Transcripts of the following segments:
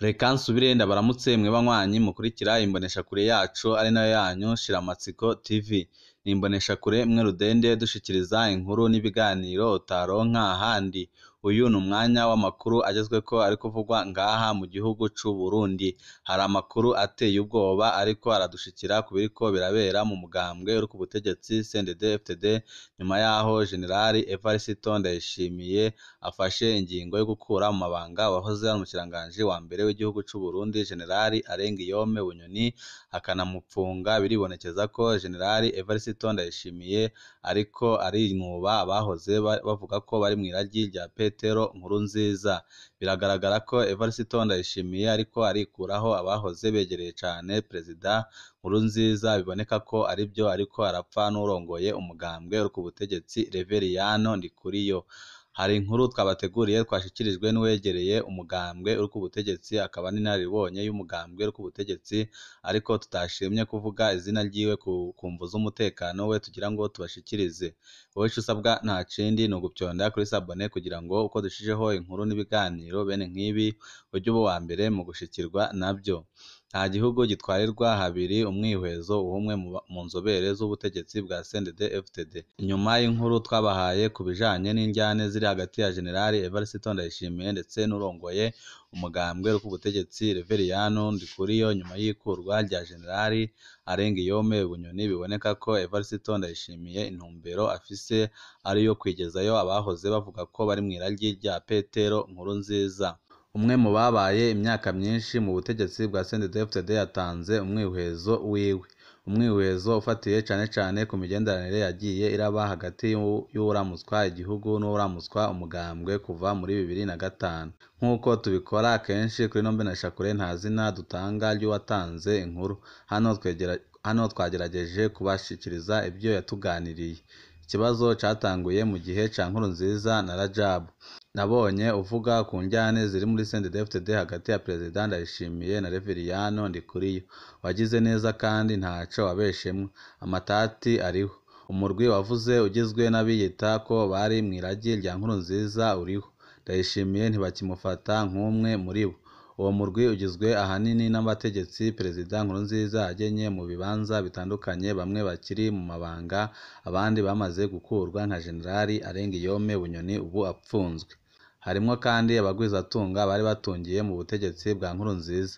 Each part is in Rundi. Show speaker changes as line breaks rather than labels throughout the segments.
Reka nsubire ndabaramutse mwe banywanyi mukurikira imboneshakure yacu ari nayo yanyu Shiramatsiko TV. Ni imboneshakure mwe rudende dushikiriza inkuru n'ibiganiro utaronka ahandi. Uyu ni umwanya w'amakuru agezweko ari kuvugwa ngaha mu gihugu c'u Burundi. Hari amakuru ateye ubwoba ariko aradushikira ku biriko birabera mu mugambwe uri ku butegetsi CNDD-FDD, nyuma yaho General Evariste Ndayishimiye afashe ingingo yo gukura mu mabanga uwahoze ari umushikiranganji wa mbere w'igihugu c'u Burundi General Arengiyome Bunyoni akanamupfunga. Biribonekeza ko General Evariste Ndayishimiye ariko arinuba abahoze bavuga ko bari mw'iragi rya Petero Nkurunziza. Biragaragara ko Evariste Ndayishimiye ariko arikuraho abahoze begereye cane Perezida Nkurunziza, biboneka ko aribyo ariko arapfa n'urongoye umugambwe uri ku butegetsi Reveriyano Ndikuriyo. Hari inkuru twabateguriye twashikirijwe n'uwegereye umugambwe uri ku butegetsi, akaba n'inararibonye y'umugambwe uri ku butegetsi, ariko tutashimye kuvuga izina ryiwe ku mvo z'umutekano we tugira ngo tubashikirize. Wowe ico usabwa nta kindi ni ugupyonda kuri sabone kugira ngo uko dushijeho inkuru n'ibiganiro bene nk'ibi ujye uba uwa mbere mu gushikirwa navyo. Nta gihugu gitwarirwa habiri umwihwezo w'umwe mu nzobere z'ubutegetsi bwa CNDD-FDD. Inyuma y'inkuru twabahaye ku bijanye n'indyane ziri hagati ya General Evariste Ndayishimiye ndetse n'urongoye umugambwe uri ku butegetsi Reveriyano Ndikuriyo, nyuma y'ikurwa rya General Arengiyome Bunyoni, biboneka ko Evariste Ndayishimiye intumbero afise ari iyo kwigezayo abahoze bavuga ko bari mw'iragi rya Petero Nkurunziza. Umwe mu babaye imyaka myinshi mu butegetsi bwa CNDD-FDD yatanze umwihwezo wiwe. Umwihwezo ufatiye cane cane ku migenderanire yagiye iraba hagati y'uwuramutswa igihugu n'uwuramutswa umugambwe kuva muri 2005. Nk'uko tubikora kenshi kuri ino mboneshakure, nta zina dutanga ry'uwatanze inkuru. Hano twagerageje kubashikiriza ibyo yatuganiriye. Ikibazo catanguye mu gihe ca Nkurunziza na Rajabu. Nabonye uvuga ku njyane ziri muri CNDD-FDD hagati ya Perezida Ndayishimiye na Reveriyano Ndikuriyo. Wagize neza kandi ntaco wabeshemwo. Amatati ariho. Umurwi wavuze ugizwe n'abiyita ko bari mw'iragi rya Nkurunziza uriho. Ndayishimiye ntibakimufata nk'umwe muri bo. Uwo murwi ugizwe ahanini n'abategetsi Perezida Nkurunziza yagenye mu bibanza bitandukanye, bamwe bakiri mu mabanga, abandi bamaze gukurwa nka General Arengiyome Bunyoni ubu apfunzwe. Harimwo kandi abagwizatunga bari batungiye mu butegetsi bwa Nkurunziza,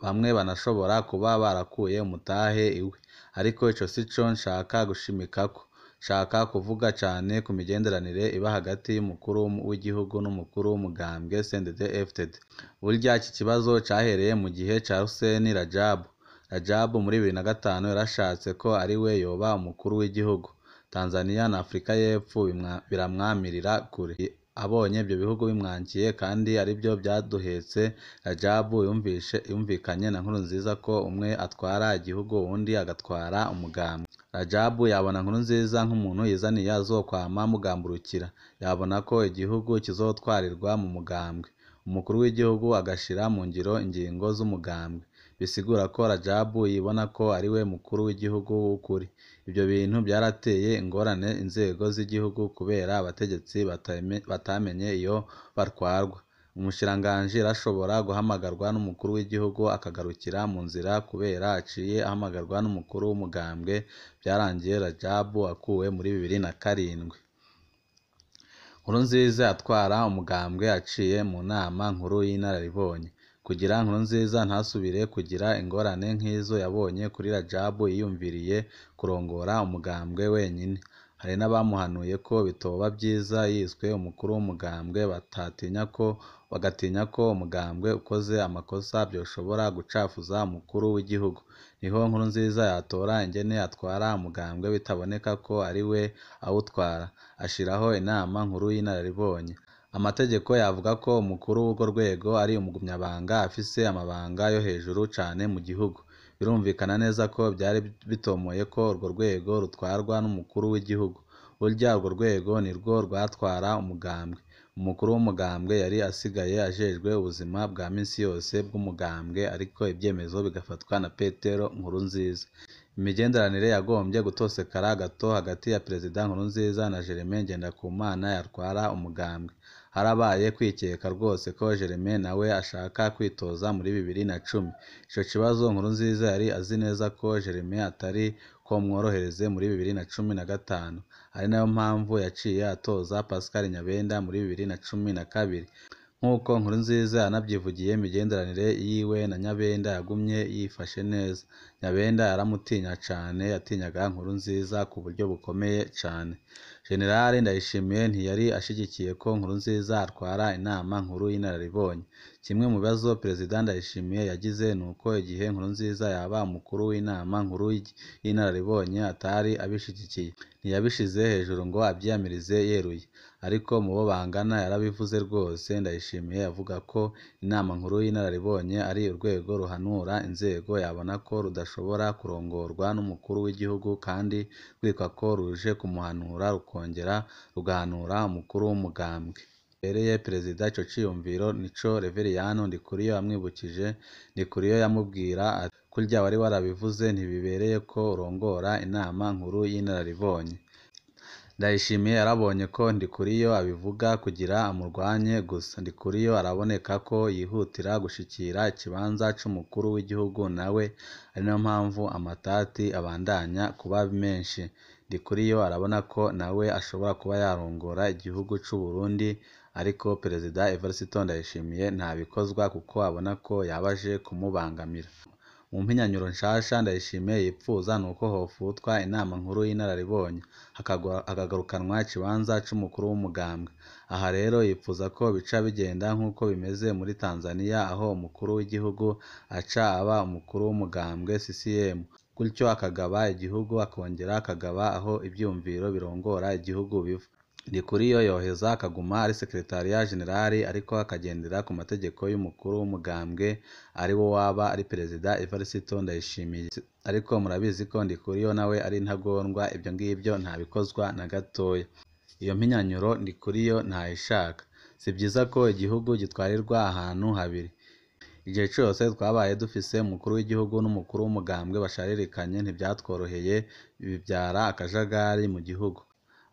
bamwe banashobora kuba barakuye umutahe iwe. Ariko ico sico nshaka gushimikako. Nshaka kuvuga cane ku migenderanire iba hagati y'umukuru w'igihugu n'umukuru w'umugambwe CNDD-FDD. Burya iki kibazo cahereye mu gihe ca Hussein Rajabu. Rajabu muri 2005 yarashatse ko ari we yoba umukuru w'igihugu. Tanzania na Afrika y'Epfo biramwamirira kure. Abonye ibyo bihugu bimwankiye kandi aribyo byaduhetse, Rajabu yumvikanye na Nkurunziza ko umwe atwara igihugu uwundi agatwara umugambwe. Rajabu yabona Nkurunziza nk'umuntu yizaniye azokwama amugamburukira. Yabona ko igihugu kizotwarirwa mu mugambwe, umukuru w'igihugu agashira mu ngiro ingingo z'umugambwe. Bisigura ko Rajabu yibona ko ariwe mukuru w'igihugu w'ukuri. Ibyo bintu byarateye ingorane inzego z'igihugu kubera abategetsi batamenye iyo batwarwa. Umushikiranganji arashobora guhamagarwa n'umukuru w'igihugu akagarukira mu nzira kubera aciye ahamagarwa n'umukuru w'umugambwe. Byarangiye Rajabu akuwe muri 2007. Nkurunziza atwara umugambwe aciye mu nama nkuru y'inararibonye. Kugira Nkurunziza ntasubire kugira ingorane nk'izo yabonye kuri Rajabu yiyumviriye kurongora umugambwe wenyine. Hari n'abamuhanuye ko bitoba vyiza yiswe umukuru w'umugambwe, bagatinya ko umugambwe ukoze amakosa vyoshobora gucafuza umukuru w'igihugu. Niho Nkurunziza yatora ingene atwara umugambwe bitaboneka ko ari we awutwara, ashiraho inama nkuru y'inararibonye. Amategeko yavuga ko umukuru w'urwo rwego ari umugumyabanga afise amabanga yo hejuru cane mu gihugu. Birumvikana neza ko vyari bitomoye ko urwo rwego rutwarwa n'umukuru w'igihugu. Burya urwo rwego nirwo rwatwara umugambwe. Umukuru w'umugambwe yari asigaye ajejwe ubuzima bwa misi yose bw'umugambwe, ariko ivyemezo bigafatwa na Petero Nkurunziza. Imigenderanire yagombye gutosekara gato hagati ya Perezida Nkurunziza na Germain Ngendakumana yatwara umugambwe. Harabaye kwikeka rwose ko Germain nawe ashaka kwitoza muri 2010. Ico kibazo Nkurunziza yari azi neza ko Germain atari komworohereze muri 2015, ari nayo mpamvu yaciye atoza Pascal Nyabenda muri 2012. Nk'uko Nkurunziza yanavyivugiye, imigenderanire yiwe na Nyabenda yagumye yifashe neza. Nyabenda yaramutinya cane, yatinyaga Nkurunziza ku buryo bukomeye cane. General Ndayishimiye ntiyari ashigikiye ko Nkurunziza atwara inama nkuru y'inararibonye. Kimwe mu bibazo Perezida Ndayishimiye yagize nuko igihe Nkurunziza yaba umukuru w'inama nkuru y'inararibonye atari abishigikiye. Ntiyabishize hejuru ngo avyiyamirize yeruye, ariko mu bo bangana yarabivuze rwose. Ndayishimiye avuga ko inama nkuru y'inararibonye ari urwego ruhanura inzego, yabona ko rudashobora kurongorwa n'umukuru w'igihugu kandi rwitwa ko ruje kumuhanura rukongera rugahanura umukuru w'umugambwe. Bereye Perezida ico ciyumviro nico Reveriyano Ndikuriyo yamwibukije. Ndikuriyo yamubwira ati: "Kurya wari warabivuze ntibibereye ko urongora inama nkuru y'inararibonye." Ndayishimiye yarabonye ko Ndikuriyo abivuga kugira amurwanye gusa. Ndikuriyo araboneka ko yihutira gushikira ikibanza c'umukuru w'igihugu nawe, ari nayo mpamvu amatati abandanya kuba menshi. Ndikuriyo arabona ko nawe ashobora kuba yarongora igihugu c'u Burundi, ariko Perezida Evariste Ndayishimiye ntabikozwa kuko abona ko yaba aje kumubangamira. Mu mpinyanyuro nshasha Ndayishimiye yipfuza nuko hofutwa inama nkuru y'inararibonye, hakagarukanwa ikibanza c'umukuru w'umugambwe. Aha rero yipfuza ko bica bigenda nk'uko bimeze muri Tanzania, aho umukuru w'igihugu aca aba umukuru w'umugambwe CCM, gutyo akagaba igihugu akongera akagaba aho ivyiyumviro birongora igihugu biva. Ndikuriyo yoheza akaguma ari Secretariat General, ariko akagendera ku mategeko y'umukuru w'umugambwe ari wo waba ari Perezida Evariste Ndayishimiye. Ariko murabizi ko Ndikuriyo nawe ari intagondwa, ibyo ngibyo ntabikozwa na gatoya. Iyo mpinyanyuro Ndikuriyo ntayishaka. Si vyiza ko igihugu gitwarirwa ahantu habiri. Igihe cose twabaye dufise umukuru w'igihugu n'umukuru w'umugambwe basharirikanye ntivyatworoheye, bivyara akajagari mu gihugu.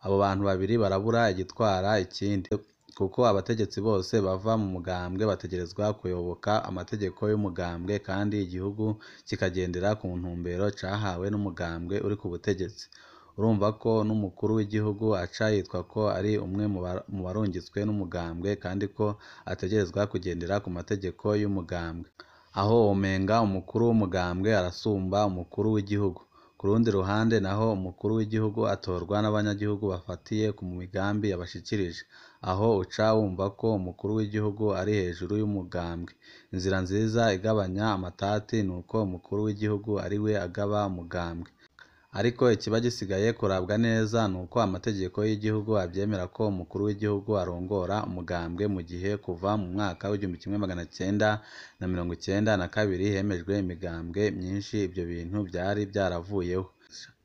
Abo bantu babiri barabura igitwara ikindi, kuko abategetsi bose bava mu mugambwe bategerezwa kuyoboka amategeko y'umugambwe, kandi igihugu kikagendera ku ntumbero cahawe n'umugambwe uri ku butegetsi. Urumva ko n'umukuru w'igihugu aca yitwa ko ari umwe mu barungitswe n'umugambwe, kandi ko ategerezwa kugendera ku mategeko y'umugambwe. Aho womenga umukuru w'umugambwe arasumba umukuru w'igihugu. Ku rundi ruhande naho umukuru w'igihugu atorwa n'abanyagihugu bafatiye ku migambi yabashikirije. Aho uca wumva ko umukuru w'igihugu ari hejuru y'umugambwe. Inzira nziza igabanya amatati nuko umukuru w'igihugu ari we agaba umugambwe. Ariko ikiba gisigaye kurabwa neza nuko amategeko y'igihugu avyemera ko umukuru w'igihugu arongora umugambwe, mu gihe kuva mu mwaka w'1992 hemejwe imigambwe myinshi, ivyo bintu vyari vyaravuyeho.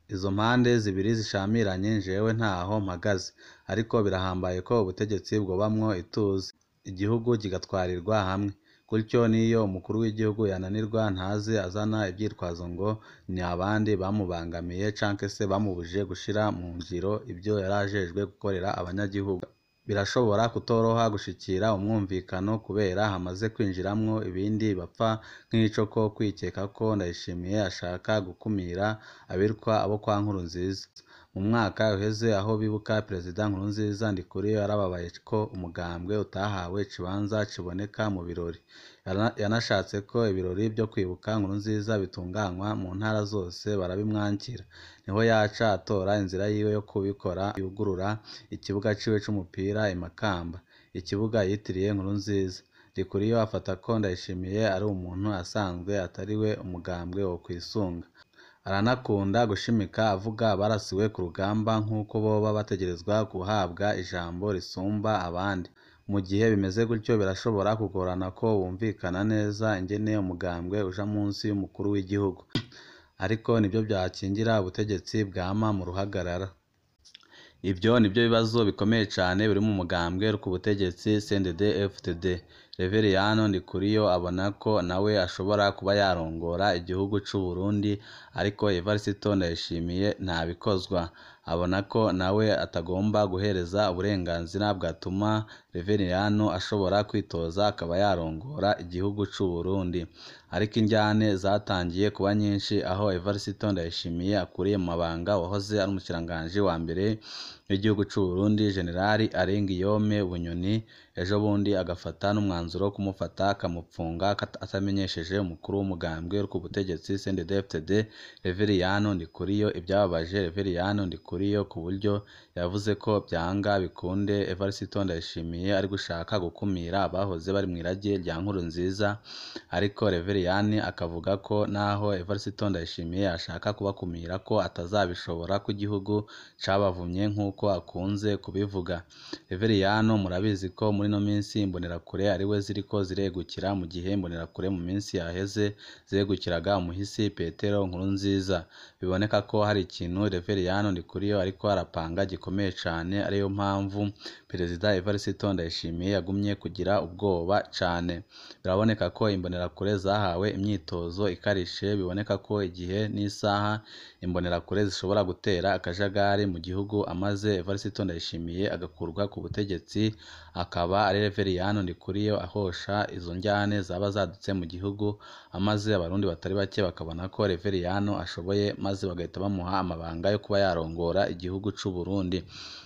Izo mpande zibiri zishamiranye jewe ntaho mpagaze, ariko birahambaye ko ubutegetsi bwobamwo ituze, igihugu kigatwarirwa hamwe. Gutyo n'iyo umukuru w'igihugu yananirwa ntaze azana ivyitwazo ngo ni abandi bamubangamiye canke se bamubujije gushira mu ngiro ivyo yari ajejwe gukorera abanyagihugu. Birashobora kutoroha gushikira umwumvikano kubera hamaze kwinjiramwo ibindi bapfa nk'ico ko kwikeka ko Ndayishimiye ashaka gukumira abitwa abo kwa Nkurunziza. Mu mwaka uheze aho bibuka Perezida Nkurunziza, Ndikuriyo yarababaye ko umugambwe utahawe ikibanza kiboneka mu birori. Yanashatse ko ibirori vyo kwibuka Nkurunziza bitunganywa mu ntara zose barabimwankira. Niho yaca atora inzira yiwe yo kubikora, yugurura ikibuga ciwe c'umupira i Makamba, ikibuga yitiriye Nkurunziza. Ndikuriyo afata ko Ndayishimiye ari umuntu asanzwe atari we umugambwe wokwisunga. Aranakunda gushimika avuga abarasiwe ku rugamba nk'uko boba bategerezwa guhabwa ijambo risumba abandi. Mu gihe bimeze gutyo birashobora kugorana ko bumvikana neza ingene umugambwe uja munsi y'umukuru w'igihugu. Ariko nivyo vyakingira ubutegetsi bwama mu ruhagarara. Ivyo nivyo bibazo bikomeye cane biri mu mugambwe uri ku butegetsi CNDD-FDD. Reveriyano Ndikuriyo abona ko nawe ashobora kuba yarongora igihugu c'u Burundi, ariko Evariste Ndayishimiye ntabikozwa. Abona ko nawe atagomba guhereza uburenganzira bwatuma Reveriyano ashobora kwitoza akaba yarongora igihugu c'u Burundi. Ariko injyane zatangiye kuba nyinshi aho Evariste Ndayishimiye akuriye mu mabanga wahoze ari umushikiranganji wa mbere w'igihugu c'u Burundi Generali Alain Guillaume Bunyoni, ejo bundi agafata n'umwanzuro wo kumufata akamupfunga atamenyesheje umukuru w'umugambwe uri ku butegetsi CNDD-FDD Reveriyano Ndikuriyo. Ibyababaje Reveriyano Ndikuriyo ku buryo yavuze ko byanga bikunde Evariste Ndayishimiye ari gushaka gukumira abahoze bari mu irage rya Nkurunziza, ariko Reveriyani akavuga ko naho Evariste Ndayishimiye ashaka kubakumira ko atazabishobora ko igihugu cabavumye nk'uko akunze kubivuga. Reveriyano murabizi ko muri ino minsi imbonerakure ariwe ziriko ziregukira, mu gihe imbonerakure mu minsi yaheze zegukiraga umuhisi Petero Nkurunziza. Biboneka ko hari ikintu Reveriyano Ndikuriyo ariko arapanga gikomeye cane, ariyo mpamvu Perezida Evariste Ndayishimiye yagumye kugira ubwoba cane. Biraboneka ko imbonerakure zahawe imyitozo ikarishe, biboneka ko igihe n'isaha imbonerakure zishobora gutera akajagari mu gihugu, amaze Evariste Ndayishimiye agakurwa ku butegetsi, akaba ari Reveriyano Ndikuriyo ahosha izo njyane zaba zadutse mu gihugu, amaze abarundi batari bake bakabona ko Reveriyano ashoboye, maze bagahita bamuha amabanga yo kuba yarongora igihugu c'u Burundi.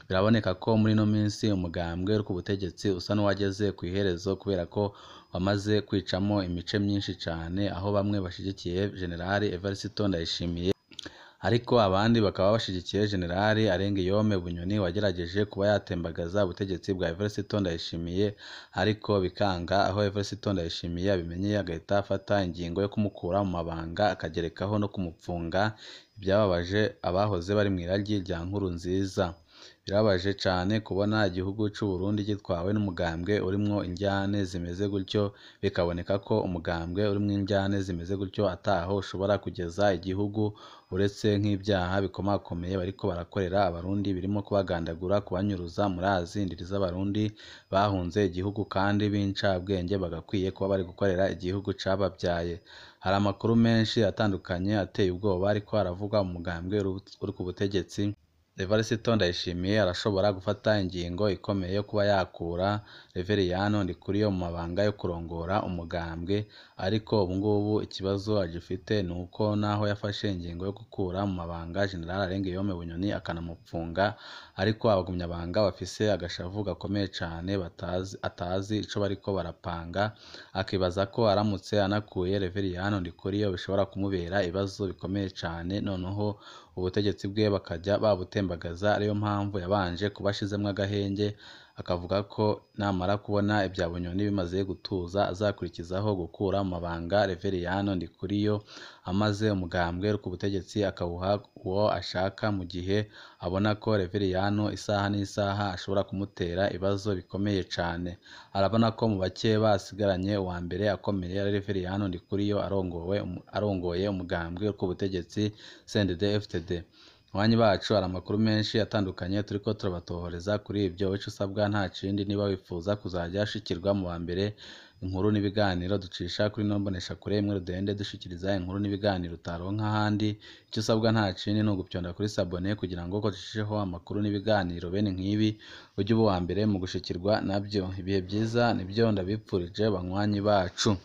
Biraboneka ko muri ino minsi umugambwe uri ku butegetsi usa n'uwageze kw'iherezo, kubera ko wamaze kwicamo imice myinshi cane, aho bamwe bashigikiye Generali Evariste Ndayishimiye, ariko abandi bakaba bashigikiye Generali Alain Guillaume Bunyoni wagerageje kuba yatembagaza ubutegetsi bwa Evariste Ndayishimiye, ariko bikanga, aho Evariste Ndayishimiye abimenye agahita afata ingingo yo kumukura mu mabanga akagerekaho no kumupfunga. Ibyababaje abahoze bari mu iragi rya Nkurunziza. Birababaje cane kubona igihugu c'u Burundi gitwawe n'umugambwe urimwo injyane zimeze gutyo, bikaboneka ko umugambwe urimwo injyane zimeze gutyo ataho ushobora kugeza igihugu, uretse nk'ibyaha bikomakomeye bariko barakorera abarundi birimo kubagandagura, kubanyuruza. Murazi indiri z'abarundi bahunze igihugu kandi b'incabwenge bagakwiye kuba bari gukorera igihugu cababyaye. Hari amakuru menshi atandukanye ateye ubwoba ariko aravugwa mu mugambwe uri ku butegetsi. Evariste Ndayishimiye arashobora gufata ingingo ikomeye yo kuba yakura Reveriyano Ndikuriyo mu mabanga yo kurongora umugambwe, ariko ubungubu ikibazo agifite ni uko naho yafashe ingingo yo gukura mu mabanga General Alain Guillaume Bunyoni akanamupfunga, ariko abagumyabanga bafise agashavu gakomeye cane atazi ico bariko barapanga, akibaza ko aramutse anakuye Reveriyano Ndikuriyo bishobora kumubera ibibazo bikomeye cane, noneho ubutegetsi bwe bakajya babutembagaza. Ariyo mpamvu yabanje kuba ashizemwo agahenge, akavuga ko namara kubona ibya Bunyoni bimaze gutuza azakurikizaho gukura mu mabanga Reveriyano Ndikuriyo, amaze umugambwe uri ku butegetsi akawuha uwo ashaka, mu gihe abona ko Reveriyano isaha n'isaha ashobora kumutera ibibazo bikomeye cane. Arabona ko mu bake basigaranye uwa mbere akomeye ari Reveriyano Ndikuriyo arongoye umugambwe uri ku butegetsi CNDD-FDD. Banywanyi bacu, hari amakuru menshi atandukanye turiko turabatohoreza kuri ibyo. Ico usabwa nta kindi, niba wifuza kuzajya ushikirwa mu wa mbere inkuru n'ibiganiro ducisha kuri ino mboneshakure imwe rudende dushikiriza inkuru n'ibiganiro utaronka ahandi, icyo usabwa nta kindi ni ugupyonda kuri sabone kugira ngo uko ducishijeho amakuru n'ibiganiro bene nk'ibi ujye uba uwa mbere mu gushikirwa nabyo. Ibihe byiza nibyo ndabipfurije banywanyi bacu.